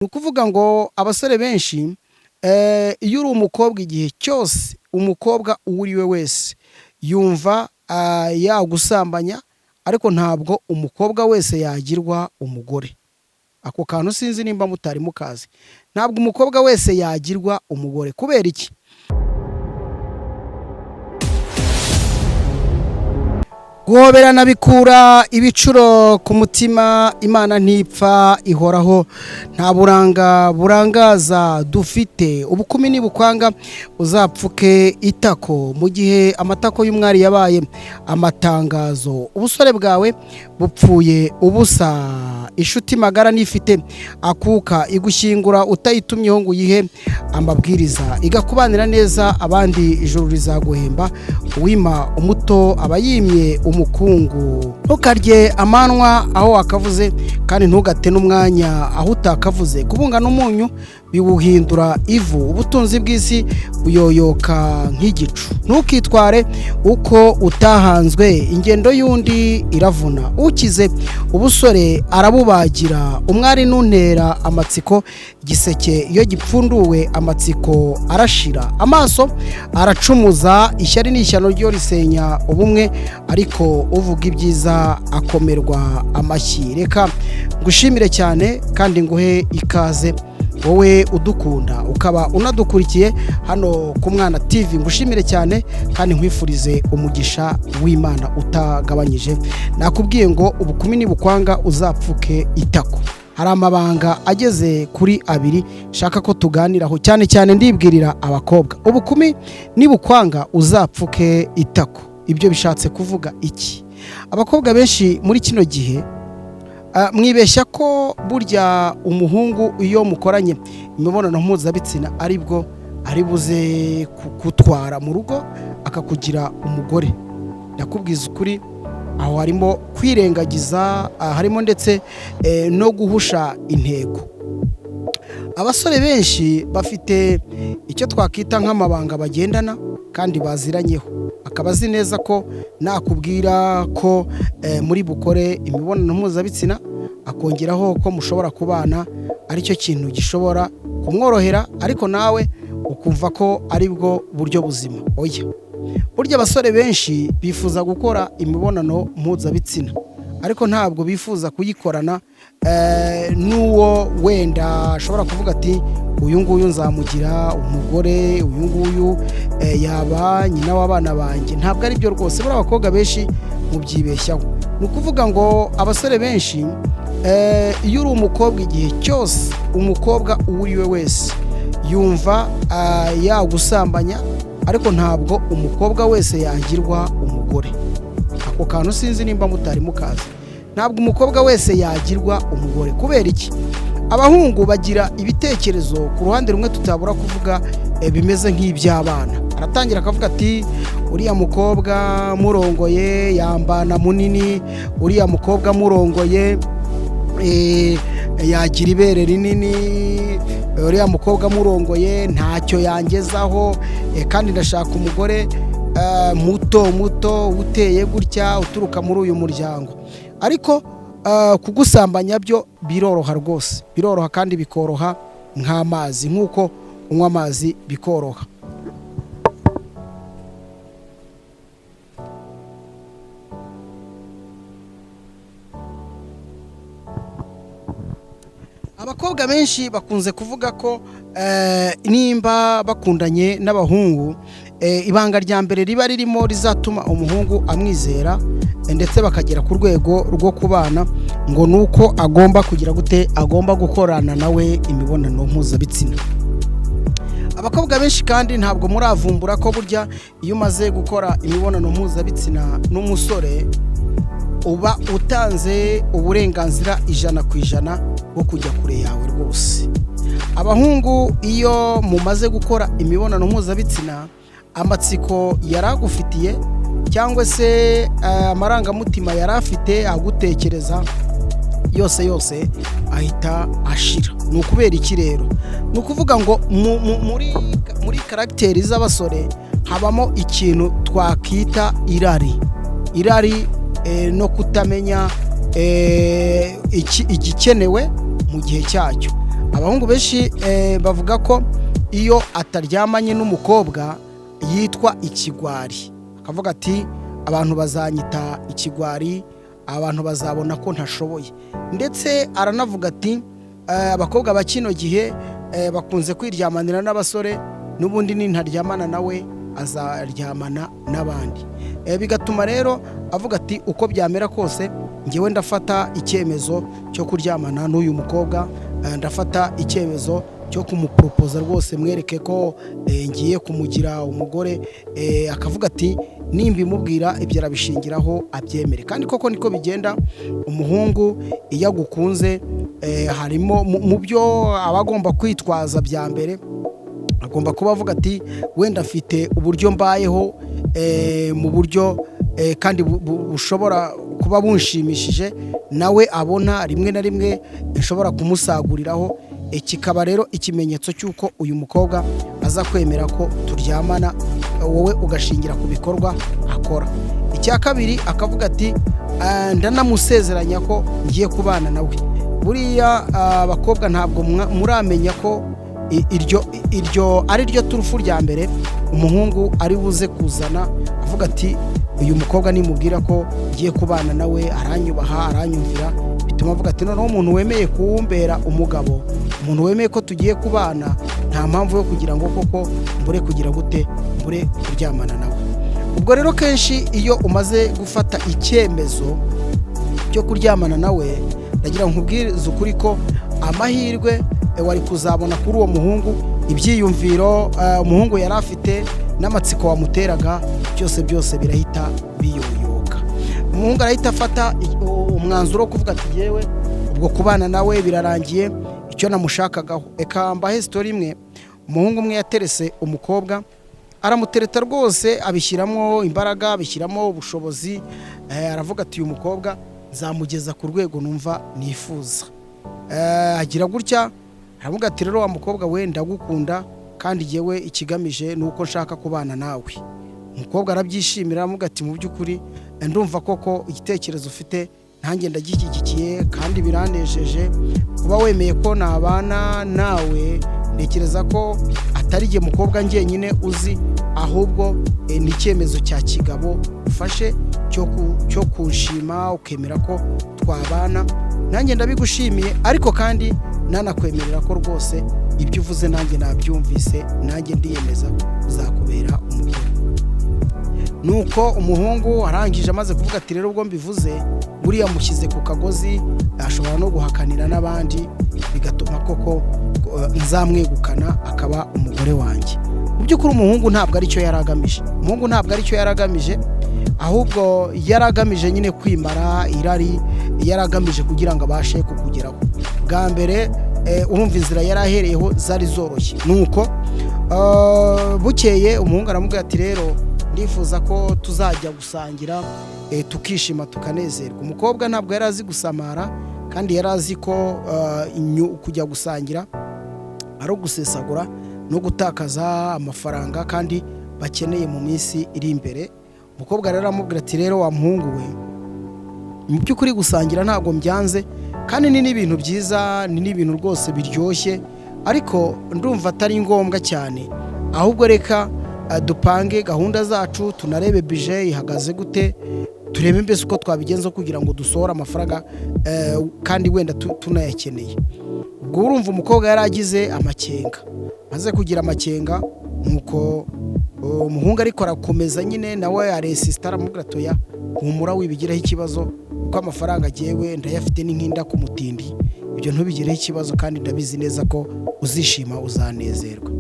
Ni ukuvuga ngo abasore benshi, iyo uri umukobwa, igihe cyose umukobwa uwo uri we wese yumva yagusambanya, ariko ntabwo umukobwa wese yagirwa umugore. Ako kantu sinzi nimba mutari mukazi. Ntabwo umukobwa wese yagirwa umugore. Kubera iki? Guhoberana bikura ibicuro ku mutima. Imana ntipfa, ihoraho. Nta buranga burangaza dufite. Ubukumi nibukwanga uzapfuke itako. Mu gihe amatako y'umwari yabaye amatangazo, ubusore bwawe bupfuye ubusa. Inshuti magara nifite akuka igushyingura utayitumyeho ngo uyihe amabwiriza, igakubanira neza abandi, ijuru rizaguhemba. Uwima umuto aba yimye umukungu. Ntukarye amanwa aho wakavuze, kandi ntugate n'umwanya aho utakavuze. Kubungana umunyu biwuhindura ivu. Ubutunzi bw'isi buyoyoka nk'igicu. Ntukitware uko utahanzwe, ingendo y'undi iravuna. Ukize ubusore arabubagira. Umwari nuntera amatsiko. Igiseke iyo gipfunduwe amatsiko arashira. Amaso aracumuza. Ishyari ni ishyano ryo risenya ubumwe, ariko uvuga ibyiza akomerwa amashyi. Reka ngushimire cyane kandi nguhe ikaze, wowe udukunda ukaba unadukurikiye hano ku Mwana TV. Ngushimire cyane kandi nkwifurize umugisha w'Imana utagabanyije. Nakubwiye ngo ubukumi nibukwanga uzapfuke itako. Hari amabanga ageze kuri abiri nshaka ko tuganiraho, cyane cyane ndibwirira abakobwa. Ubukumi nibukwanga uzapfuke itako, ibyo bishatse kuvuga iki? Abakobwa benshi muri kino gihe mwibeshya ko burya umuhungu iyo mukoranye imibonano mpuzabitsina aribwo ari buze kugutwara mu rugo akakugira umugore. Ndakubwiza ukuri, aho harimo kwirengagiza, harimo ndetse no guhusha intego. Abasore benshi bafite icyo twakita nk'amabanga bagendana kandi baziranyeho, akaba azi neza ko nakubwira ko muri bukore imibonano mpuzabitsina, akongeraho ko mushobora kubana, aricyo kintu gishobora kumworohera, ariko nawe ukumva ko aribwo buryo buzima. Oya, burya abasore benshi bifuza gukora imibonano mpuzabitsina, ariko ntabwo bifuza kuyikorana n'uwo wenda ashobora kuvuga ati uyu nguyu nzamugira umugore, uyu nguyu yaba nyina w'abana banjye. Ntabwo ari byo rwose, buriya abakobwa benshi mubyibeshyaho. Ni ukuvuga ngo abasore benshi, iyo uri umukobwa, igihe cyose umukobwa uwo uri we wese yumva yagusambanya, ariko ntabwo umukobwa wese yagirwa umugore. Ako kantu sinzi nimba mutari mukazi. Ntabwo umukobwa wese yagirwa umugore. Kubera iki? Abahungu bagira ibitekerezo ku ruhande rumwe tutabura kuvuga, bimeze nk'iby'abana. Aratangira akavuga ati uriya mukobwa murongoye yambana munini, uriya mukobwa murongoye yagira ibere rinini, uriya mukobwa murongoye ntacyo yangezaho, kandi ndashaka umugore muto muto uteye gutya, uturuka muri uyu muryango. Ariko kugusambanya byo biroroha rwose, biroroha kandi bikoroha nk'amazi, nk'uko unywa amazi bikoroha. Abakobwa benshi bakunze kuvuga ko nimba bakundanye n'abahungu, ibanga rya mbere riba ririmo rizatuma umuhungu amwizera, ndetse bakagera ku rwego rwo kubana, ngo ni uko agomba kugira gute? Agomba gukorana nawe imibonano mpuzabitsina. Abakobwa benshi kandi ntabwo muravumbura ko burya iyo umaze gukora imibonano mpuzabitsina n'umusore, uba utanze uburenganzira 100% bwo kujya kure yawe rwose. Abahungu iyo mumaze gukora imibonano mpuzabitsina, amatsiko yari agufitiye cyangwa se amarangamutima yari afite agutekereza yose yose ahita ashira. Ni ukubera iki rero? Ni ukuvuga ngo muri karagiteri z'abasore habamo ikintu twakita irari. Irari no kutamenya igikenewe mu gihe cyacyo. Abahungu benshi bavuga ko iyo ataryamanye n'umukobwa yitwa ikigwari, akavuga ati abantu bazanyita ikigwari, abantu bazabona ko ntashoboye. Ndetse aranavuga ati abakobwa ba kino gihe bakunze kwiryamanira n'abasore, n'ubundi nintaryamana nawe azaryamana n'abandi. Bigatuma rero avuga ati uko byamera kose ngewe ndafata icyemezo cyo kuryamana n'uyu mukobwa, ndafata icyemezo cyo kumuporopoza rwose mwereke ko ngiye kumugira umugore. Akavuga ati nimbimubwira ibyo arabishingiraho abyemere. Kandi koko niko bigenda, umuhungu iyo agukunze harimo mu byo aba agomba kwitwaza bya mbere, agomba kuba avuga ati wenda afite uburyo mbayeho mu buryo kandi bushobora kuba bunshimishije, nawe abona rimwe na rimwe nshobora kumusaguriraho. Kikaba rero ikimenyetso cy'uko uyu mukobwa aza kwemera ko turyamana, wowe ugashingira ku bikorwa akora. Icya kabiri akavuga ati ndanamusezeranya ko ngiye kubana nawe. Buriya abakobwa ntabwo muramenya ko iryo ari ryo turufu rya mbere umuhungu ari buze kuzana, avuga ati uyu mukobwa nimubwira ko ngiye kubana nawe aranyubaha, aranyumvira, bituma avuga ati noneho umuntu wemeye kuwumbera umugabo, umuntu wemeye ko tugiye kubana, nta mpamvu yo kugira ngo koko mbure kugira gute, mbure kuryamana nawe. Ubwo rero kenshi iyo umaze gufata icyemezo cyo kuryamana nawe, ndagira ngo nkubwirize ukuri ko amahirwe wari kuzabona kuri uwo muhungu, ibyiyumviro umuhungu yari afite n'amatsiko wamuteraga, byose byose birahita biyoyoka. Umuhungu arahita afata umwanzuro wo kuvuga ati yewe ubwo kubana nawe birarangiye, icyo namushakagaho. Reka mbahe sitori imwe. Umuhungu umwe yaterese umukobwa, aramutereta rwose, abishyiramo imbaraga, abishyiramo ubushobozi, aravuga ati uyu mukobwa nzamugeza ku rwego numva nifuza. Agira gutya aravuga ati rero wa mukobwa we ndagukunda, kandi yewe ikigamije ni uko nshaka kubana nawe. Umukobwa arabyishimira, aravuga ati mu by'ukuri ndumva koko igitekerezo ufite nanjye ndagishyigikiye kandi biranejeje kuba wemeye ko nabana nawe. Ntekereza ko atari igihe mukobwa njyenyine uzi, ahubwo ni icyemezo cya kigabo ufashe cyo kunshima ukemera ko twabana, nanjye ndabigushimiye, ariko kandi nanakwemerera ko rwose ibyo uvuze nanjye nabyumvise, nanjye ndiyemeza kuzakubera umugore. Nuko umuhungu arangije amaze kuvuga ati rero ubwo mbivuze, buriya mushyize ku kagozi ashobora no guhakanira n'abandi, bigatuma koko nzamwegukana akaba umugore wanjye. Mu by'ukuri umuhungu ntabwo aricyo yari agamije, umuhungu ntabwo aricyo yari agamije, ahubwo yari agamije nyine kwimara irari, yari agamije kugira ngo abashe kukugeraho. Bwa mbere urumva inzira yari ahereyeho zari zoroshye. Nuko bukeye umuhungu aramubwira ati rero ndifuza ko tuzajya gusangira, tukishima tukanezerwa. Umukobwa ntabwo yari azi gusamara, kandi yari azi ko kujya gusangira ari ugusesagura no gutakaza amafaranga kandi bakeneye mu minsi iri imbere. Umukobwa rero aramubwira ati rero wa muhungu we, mu by'ukuri gusangira ntabwo mbyanze, kandi ni n'ibintu byiza, ni n'ibintu rwose biryoshye, ariko ndumva atari ngombwa cyane, ahubwo reka dupange gahunda zacu, tunarebe bije ihagaze gute, turebe mbese uko twabigenza kugira ngo dusohore amafaranga kandi wenda tunayakeneye. Ubwo urumva umukobwa yari agize amakenga, maze kugira amakenga, nuko umuhungu ariko arakomeza nyine nawe aresisita, aramubwira ati oya humura wibigiraho ikibazo, kuko amafaranga agiyewe ndayafite n'inkinda ku mutindi, ibyo ntubigireho ikibazo kandi ndabizi neza ko uzishima uzanezerwa.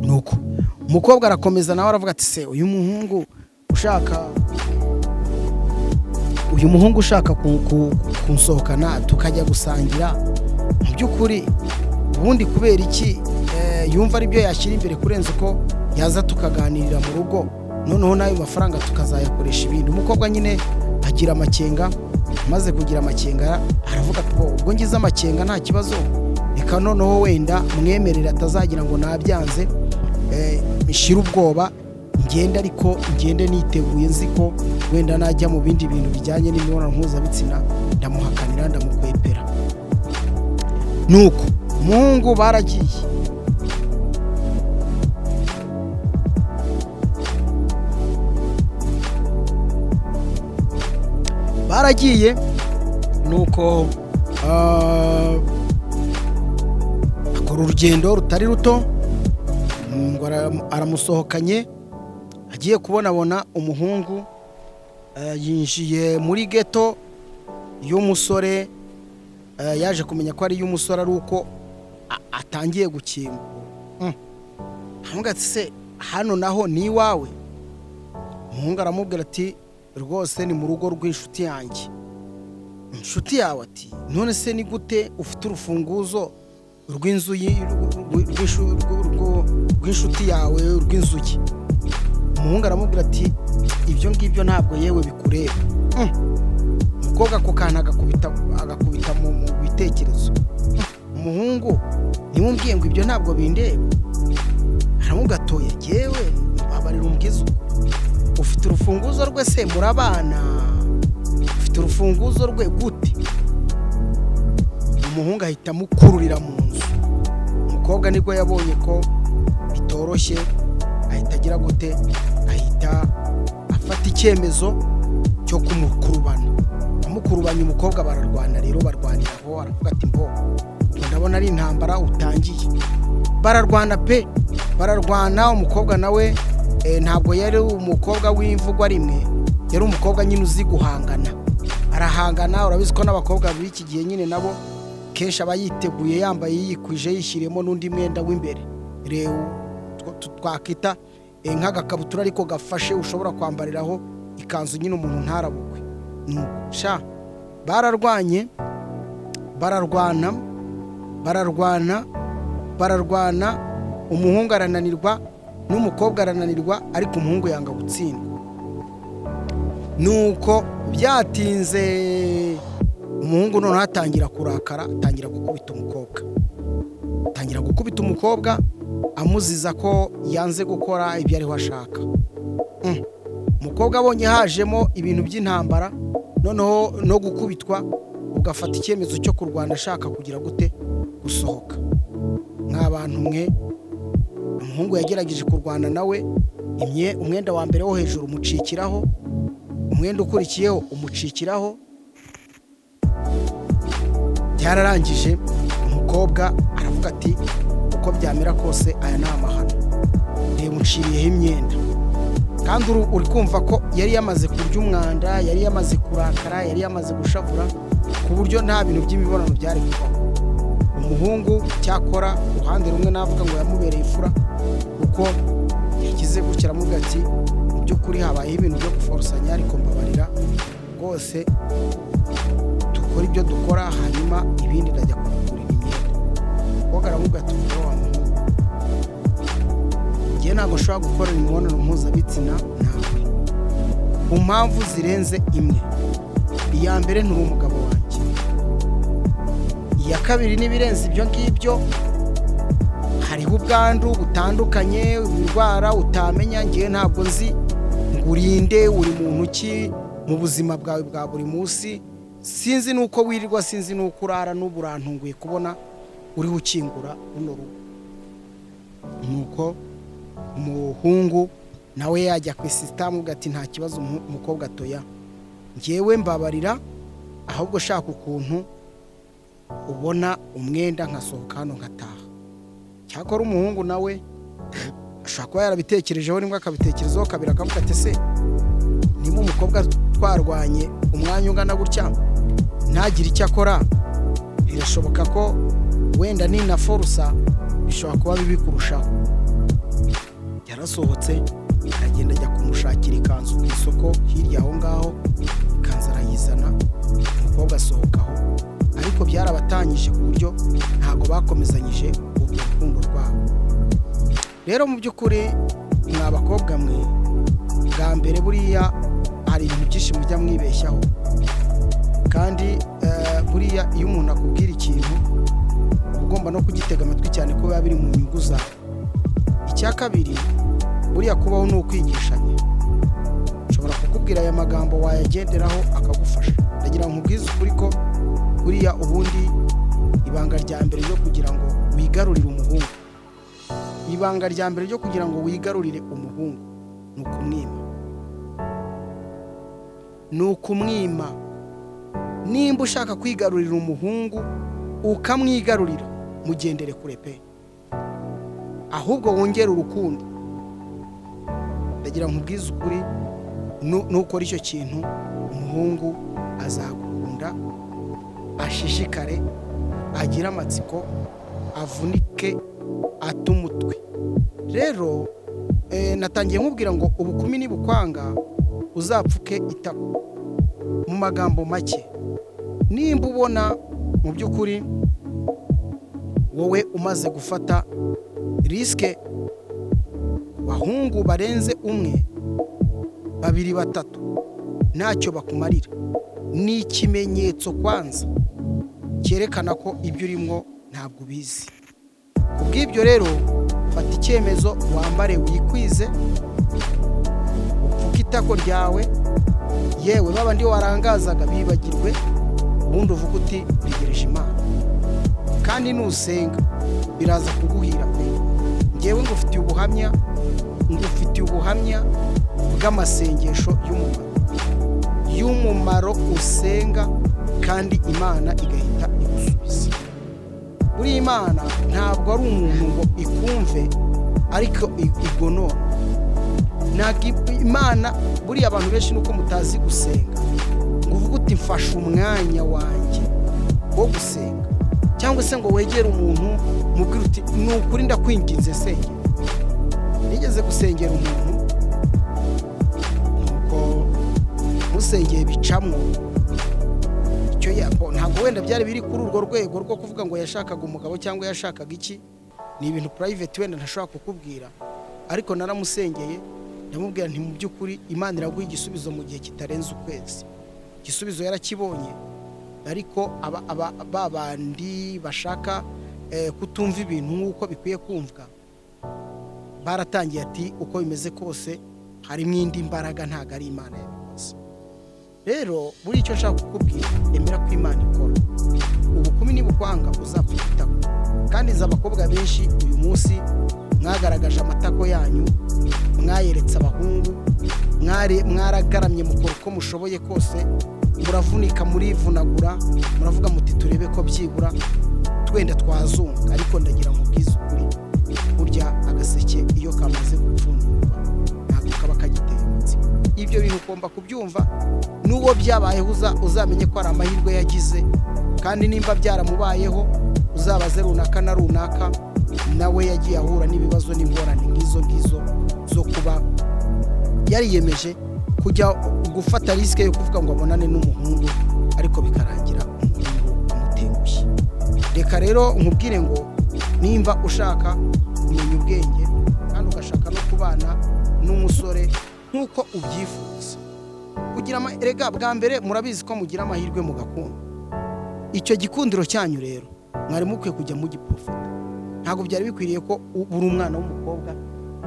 Nuko umukobwa arakomeza nawe aravuga ati se uyu muhungu ushaka, uyu muhungu ushaka kunsohokana tukajya gusangira, mu by'ukuri ubundi kubera iki yumva aribyo yashyira imbere kurenza uko yaza tukaganirira mu rugo, noneho n'ayo mafaranga tukazayakoresha ibindi. Umukobwa nyine agira amakenga, amaze kugira amakenga aravuga ati ubwo ngize amakenga nta kibazo, reka noneho wenda mwemerere atazagira ngo nabyanze, nshire ubwoba ngende, ariko ngende niteguye nzi ko wenda najya mu bindi bintu bijyanye n'imibonano mpuzabitsina ndamuhakanira, ndamukwepera. Nuko Umuhungu baragiye, baragiye, nuko akora urugendo rutari ruto, ngo aramusohokanye. Agiye kubonabona umuhungu yinjiye muri geto y'umusore. Yaje kumenya ko ari iy'umusore ari uko atangiye gukingura. Aramubwira ati: "Se hano naho ni iwawe?" Umuhungu aramubwira ati: "Rwose ni mu rugo rw'inshuti yanjye." "Inshuti yawe?" Ati: "None se ni gute ufite urufunguzo rw'inzu rw'inshuti yawe, rw'inzu ye?" Umuhungu aramubwira ati: "Ibyo ngibyo ntabwo yewe bikureba." Umukobwa ako kantu agakubita mu bitekerezo. Umuhungu niwe umbwiye ngo ibyo ntabwo bindeba? Aramubwira ati: "Oya, jyewe mbabarira umbwize ukuri, ufite urufunguzo rwe se murabana? Ufite urufunguzo rwe gute?" Umuhungu ahita amukururira mu nzu. Umukobwa nibwo yabonye ko bitoroshye, ahita agira gute? Ahita afata icyemezo cyo kumukurubana. Amukurubanye, umukobwa bararwana rero, barwanira aho. Aravuga ati: "Mbo ubwo ndabona ari intambara utangiye." Bararwana pe, bararwana. Umukobwa nawe ntabwo yari umukobwa w'imvugwa rimwe, yari umukobwa nyine uzi guhangana, arahangana. Urabizi ko n'abakobwa b'iki gihe nyine nabo kenshi aba yiteguye, yambaye, yikwije, yishyiriyemo n'undi mwenda w'imbere rero twakita nk'agakabutura ariko gafashe, ushobora kwambariraho ikanzu nyine umuntu ntarabukwe. Nuko sha bararwanye, bararwana, bararwana, bararwana. Umuhungu arananirwa n'umukobwa arananirwa, ariko umuhungu yanga gutsindwa. Nuko byatinze, umuhungu noneho atangira kurakara, atangira gukubita umukobwa, atangira gukubita umukobwa amuziza ko yanze gukora ibyo ariho ashaka. Umukobwa abonye hajemo ibintu by'intambara noneho no gukubitwa, ugafata icyemezo cyo kurwana, ashaka kugira gute? Gusohoka. Nk'abantu mwe, umuhungu yagerageje kurwana nawe, umwenda wa mbere wo hejuru umucikiraho, umwenda ukurikiyeho umucikiraho. Byararangije, umukobwa aravuga ati: "Uko byamera kose aya ni amahano, reba unciriyeho imyenda." Kandi uri kumva ko yari yamaze kurya umwanda, yari yamaze kurakara, yari yamaze gushavura, ku buryo nta bintu by'imibonano byari kubaho. Umuhungu cyakora uruhande rumwe navuga ngo yamubereye imfura, kuko yagize gutya aramubwira ati: "Mu by'ukuri habayeho ibintu byo guforosanya, ariko mbabarira rwose dukora ibyo dukora, hanyuma ibindi ndajya kukugurira imyenda." Umukobwa aramubwira ati: "Umugore wa muhungu, njye ntabwo nshobora gukora imibonano mpuzabitsina nawe ku mpamvu zirenze imwe. Iya mbere, nturi umugabo wanjye. Iya kabiri, n'ibirenze ibyo ngibyo, hariho ubwandu butandukanye, indwara utamenya. Ngewe ntabwo nzi ngo urinde, uri muntu ki mu buzima bwawe bwa buri munsi. Sinzi n'uko wirirwa, sinzi n'uko urara, n'ubu urantunguye kubona uriho ukingura runo rugo." Nuko umuhungu nawe yajya ku isisitamu ati: "Nta kibazo." Umukobwa atoya, ngewe mbabarira, ahubwo shaka ukuntu ubona umwenda nkasohoka hano nkataha. Cyakora umuhungu nawe ashobora kuba yarabitekerejeho rimwe, akabitekerezaho kabiri, akavuga ati: "Se niba umukobwa twarwanye umwanya ungana gutya ntagire icyo akora, birashoboka ko wenda nina forusa bishobora kuba bibi kurushaho." Yarasohotse aragenda, ajya kumushakira ikanzu ku isoko hirya aho ngaho. Ikanzu arayizana, umukobwa asohoka aho. Ariko byarabatanyije, ku buryo ntabwo bakomezanyije urwo rukundo rwabo. Rero mu by'ukuri mwa bakobwa mwe, bwa mbere buriya hari ibintu byinshi mujya mwibeshyaho. Kandi buriya iyo umuntu akubwira ikintu, uba ugomba no kugitega amatwi cyane, ko biba biri mu nyungu zawe. Icya kabiri, buriya kubaho ni ukwigishanya. Nshobora kukubwira aya magambo, wayagenderaho akagufasha. Ndagira ngo nkubwize ukuri ko buriya ubundi Ibanga rya mbere ryo kugira ngo wigarurire umuhungu, ibanga rya mbere ryo kugira ngo wigarurire umuhungu ni ukumwima, ni ukumwima. Nimba ushaka kwigarurira umuhungu ukamwigarurira, mugendere kure pe, ahubwo wongere urukundo. Ndagira ngo nkubwize ukuri, nukora icyo kintu umuhungu azagukunda, ashishikare, agire amatsiko, avunike, ate umutwe. Rero natangiye nkubwira ngo ubukumi nibukwanga uzapfuke itako. Mu magambo make, nimba ubona mu by'ukuri wowe umaze gufata risque ku bahungu barenze umwe, babiri, batatu, ntacyo bakumarira, ni ikimenyetso kwanza cyerekana ko ibyo urimo ntabwo ubizi. Ku bw'ibyo rero, fata icyemezo, wambare wikwize, upfuke itako ryawe, yewe babandi warangazaga bibagirwe, ubundi uvuga uti ntegereje Imana. Kandi nusenga biraza kuguhira pe. Ngewe ngufitiye ubuhamya, ngufitiye ubuhamya bw'amasengesho y'umumaro, y'umumaro usenga kandi Imana igahita igusubiza. Buriya Imana ntabwo ari umuntu ngo ikumve ariko igonora. Ntabwo Imana, buriya abantu benshi nuko mutazi gusenga, ngo uvuge uti mfashe umwanya wanjye wo gusenga, cyangwa se ngo wegere umuntu mubwire uti ni ukuri ndakwinginze sengera. Nigeze gusengera umuntu, nuko musengeye bicamwo icyo ntabwo wenda byari biri kuri urwo rwego rwo kuvuga ngo yashakaga umugabo cyangwa yashakaga iki, ni ibintu private wenda ntashobora kukubwira, ariko naramusengeye ndamubwira nti mu by'ukuri Imana iraguha igisubizo mu gihe kitarenze ukwezi. Igisubizo yarakibonye, ariko ba bandi bashaka kutumva ibintu nk'uko bikwiye kumvwa baratangiye ati uko bimeze kose harimo indi mbaraga, ntabwo ari Imana yabikoze. Rero buri icyo nshaka kukubwira, emera ko Imana ikora. Ubukumi nibukwanga uzapfa itako. Kandi izi abakobwa benshi uyu munsi mwagaragaje amatako yanyu, mwayeretse abahungu, mwaragaramye mukora uko mushoboye kose, muravunika, murivunagura, muravuga muti turebe ko byibura twenda twazunga. Ariko ndagira ngo ubwize ukuri, burya agaseke iyo kamaze gupfundurwa ntabwo kaba kagiteye amatsiko. Ibyo bintu ugomba kubyumva, n'uwo byabayeho uzamenye ko ari amahirwe yagize, kandi nimba byaramubayeho uzabaze runaka na runaka, nawe yagiye ahura n'ibibazo n'ingorane nk'izo ngizo zo kuba yariyemeje kujya gufata risque yo kuvuga ngo abonane n'umuhungu, ariko bikarangira umuhungu amutengushye. Reka rero nkubwire ngo nimba ushaka kumenya ubwenge kandi ugashaka no kubana n'umusore nk'uko ubyifuza, kugira erega bwa mbere murabizi ko mugira amahirwe mugakunda. Icyo gikundiro cyanyu rero mwari mukwiye kujya mugiprofita. Ntabwo byari bikwiriye ko uri umwana w'umukobwa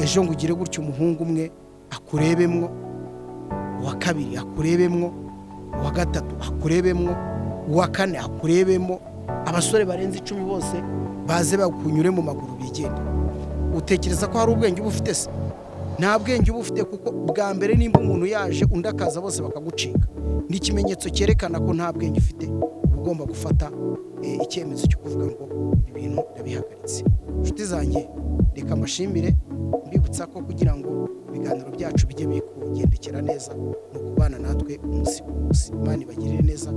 ejo ngo ugire gutyo umuhungu umwe akurebemwo, uwa kabiri akurebemwo, uwa gatatu akurebemwo, uwa kane akurebemo, abasore barenze 10 bose baze bakunyure mu maguru bigende. Utekereza ko hari ubwenge uba ufite se? Nta bwenge uba ufite, kuko bwa mbere nimba umuntu yaje undi akaza bose bakagucika, ni ikimenyetso cyerekana ko nta bwenge ufite. Uba ugomba gufata icyemezo cyo kuvuga ngo ibi bintu ndabihagaritse. Inshuti zanjye, reka mbashimire, mbibutsa ko kugira ngo ibiganiro byacu bijye bikugendekera neza ni ukubana natwe umunsi ku munsi. Imana ibagirire neza.